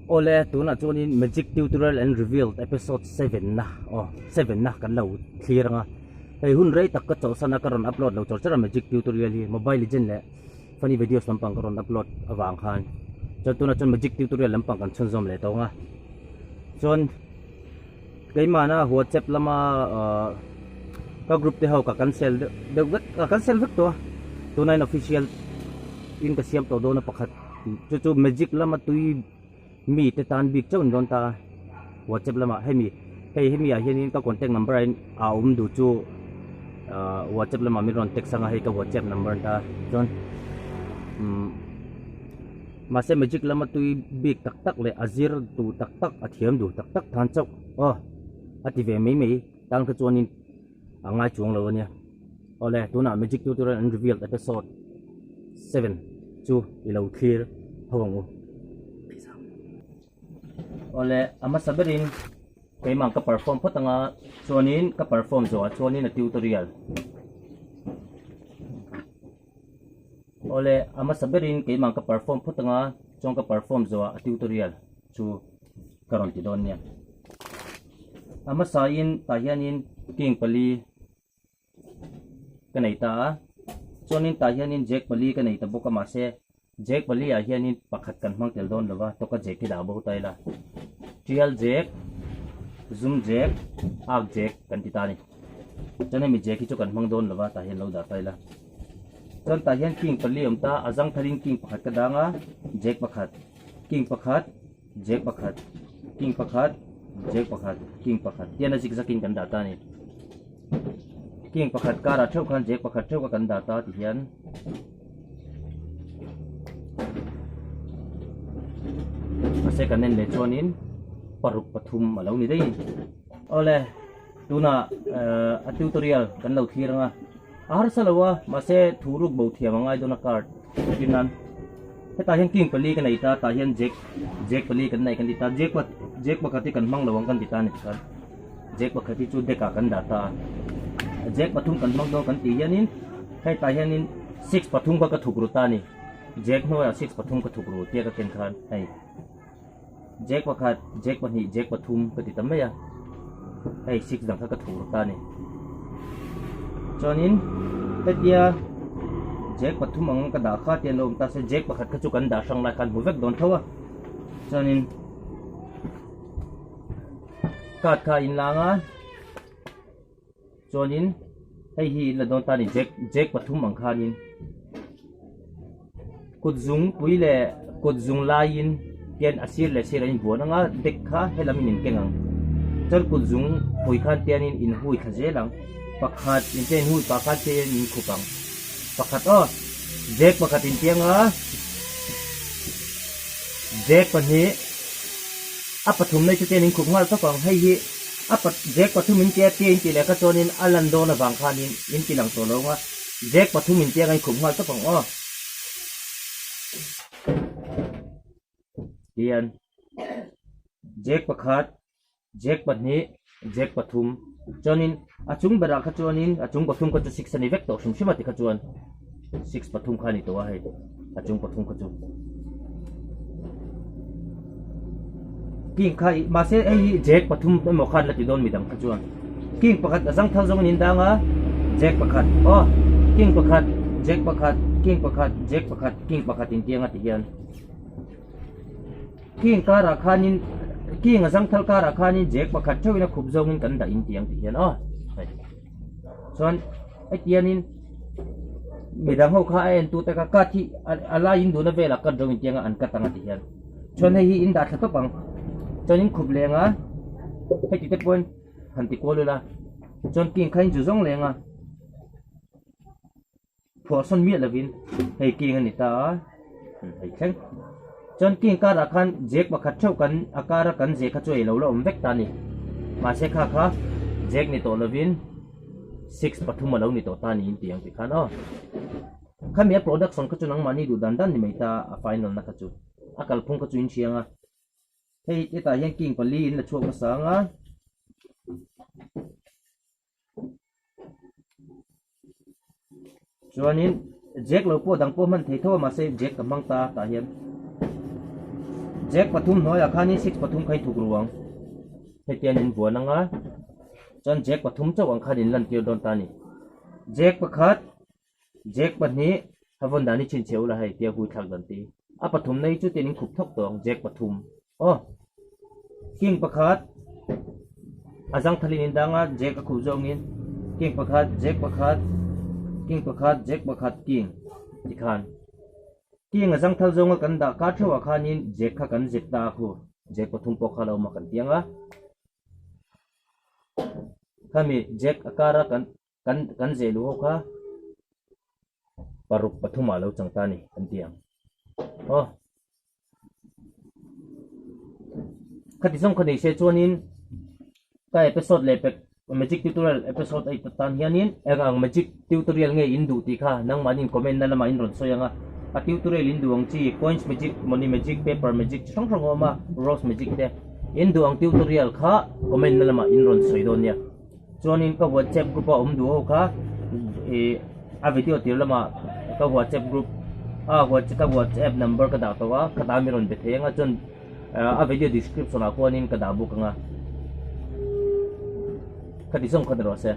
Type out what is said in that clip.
Awle tunah chuanin Magic Tutorial and Revealed episode 7 na aw 7 na kan lo thlir anga hei hun rei tak ka chawlhsan a ka rawn upload lo chawr chawr a Magic Tutorial hi Mobile Legend leh funny videos lampang ka rawn upload avang khan chuan tunah chuan Magic Tutorial lampang kan chhunzawm leh tawng a chuan keimahna WhatsApp lama ahh ka group te ho ka cancel deuh deuh vek ka cancel vek tawh a tunah hian official in ka siam tawh dawn a pakhat. Chu chu magic lama tui mi te tan bik chauh an rawn ta a whatsapp lamah hemi hei hemi ah hianin ka contact number ah hian a awm duh chu ahh whatsapp lamah min rawn text ang a hei ka whatsapp number an ta a chuan umm mahse magic lama tui bik tak tak leh a zir duh tak tak a thiam duh tak tak tan chauh aw a ti ve mai mai tan kha chuanin a ngai chuang lo a nia. Awle tunah magic tutorial an revealed episode 7 chu i lo thlir ho ang u. Awle a hmasa berin keimah ka perform phawt anga chuanin ka perform zawhah chuanin a tutorial. Awle a hmasa berin keimah ka perform phawt anga chuan ka perform zawhah a tutorial chu ka rawn ti dawn nia. A hmasain tah hianin king pali ka nei ta a chuanin tah hianin jack pali ka nei ta bawk a mahse jack pali ah hianin pakhat kan hmang tel dawn lova tawka jack hi dah bo ta ila tial jack zum jack ak jack kan ti ta a ni chuan hemi jack hi chu kan hmang dawn lova tah hian lo dah ta ila chuan tah hian king pali a awm ta a zang tharin king pakhat ka dang a jack pakhat king pakhat Jack pakhat, king pakhat, jack pakhat, king pakhat tian a zigzag in kan dah ta a ni. King pakhat karah theuh khan jack pakhat theuh kha kan dah ta ti hian mahse kan en leh chuanin paruk pathum a lo ni daih a ni. Awle tunah eh a tutorial kan lo thlir ang a. A harsa lo a, mahse thu ruk bo thiam a ngai dawn a card tin nan hetah hian king pali ka nei ta tah hian jack jack pali kan nei kan ti ta jack pa jack pakhat hi kan hmang lo ang kan ti ta a ni tikhan jack pakhat hi chu deck ah kan dah ta a jack pathum kan hmang dawn kan tih hianin hetah hianin six pathum kha ka thuk ru ta a ni jack hnuaiah six pathum ka thuk ru tia ka ken khan hei. Jack pakhat, Jack pahnih, Jack pathum ka ti ta mai a, hei six dang kha ka thur ta a ni. Chuanin hetia Jack pathum ang ka dah kha tian lo awm ta se Jack pakhat kha chu kan dah hrang lai khan hmu vek dawn tho a, chuanin card kha a inlang a, chuanin hei hi in la dawn ta a ni Jack Jack pathum ang khanin kut zung pui leh kut zung laiin tian a sir leh sir a inbuan ang a deck kha helam in inkeng ang chuan kut zung pui khan tianin in hui thla zel ang pakhat in te in hui pah khan tianin in khup ang pakhat aw jack pakhat in tiang a jack pahnih a pathum na hi chu tian in khup nghal tawp ang hei hi. A pa Jack pathum in tia tia in tih leh kha chuanin a lan dawn avang khanin in ti lang tawh lo ang a, Jack pathum in tia ka inkhum nghal tawp ang aw. Tihian Jack pakhat, Jack pahnih, Jack pathum chuanin a chung berah kha chuanin a chung pathum kha chu six a ni vek tawh hrim hrim a ti kha chuan six pathum kha a ni tawh a hei a chung pathum kha chu. King kha mahse hei hi jack pathum emaw khan la ti dawn midang kha chuan king pakhat a zangthal zawng in dang a jack pakhat aw king pakhat jack pakhat king pakhat jack pakhat king pakhat in tiang a ti hian king karah khanin king a zangthal karah khanin jack pakhat theuhin a khup zawngin kan dah in tiang ti hian aw hei chuan hetianin midang ho kha a en tu te kha cut hi a laiin duhna velah cut zawng in tiang a an cut ang a ti hian. Chuan hei hi in dah thla tawp ang chuan in khup leng a heti te pawhin han ti kual ila chuan king kha in zu zawng leng a phuah sawn miah lovin hei king a ni ta a hei thleng chuan king karah khan jack pakhat theuh kan a kara kan zeh kha chu ei lo la awm vek ta a ni mahse kha kha jack ni tawh lovin six pathum a lo ni tawh ta a ni in tih ang tih khan aw. Khami a production kha chu nangmahni duh dan dan ni mai ta a final na kha chu a kalphung kha chu in hriang a hei hetah hian king pali in la chhuak hmasa ang a chuanin jack lo pawh dang pawh hman thei tho a mahse jack ka hmang ta tah hian. Jack pathum hnuaiah khanin six pathum kha i thuk ru ang. Hetian in vuan anga chuan jack pathum chauh ang khan in lan tir dawn ta a ni. Jack pakhat, jack pahnih a vawn dan hi chhinchhiah ula hei tia hui thlak dan te hi. A pathum na hi chu tian in khup thawk tawh ang jack pathum. Aw king pakhat a zangthalin in dang a jack a khuh zawngin king pakhat jack pakhat king pakhat jack pakhat king tikhan. King a zangthal zawnga kan dah kar theuhah khanin Jack kha kan zep ta a khu, Jack pathum pawh kha lo awm a kan tiang a. Khami Jack a kara kan kan kan zeh luh ho kha paruk pathumah a lo chang ta a ni kan ti ang. Aw. Khati zawng kha nei se chuanin ka episode leh pek magic tutorial episode eight atan hianin eng ang magic tutorial nge in duh tih kha nangmahni comment na lamah in rawn sawi ang a, a tutorial in duh ang chi coins magic, money magic, paper magic chi hrang hrang a awm a, rose magic te in duh ang tutorial kha comment na lamah in rawn sawi dawn nia. Chuanin ka whatsapp group a awm duh ho kha ih a video tir lamah ka whatsapp group a ka whatsapp number ka dah tawh a khata mi rawn be thei ang a chuan a video description ah khuanin ka dah bawk ang a khati zawng kha ni rawh se.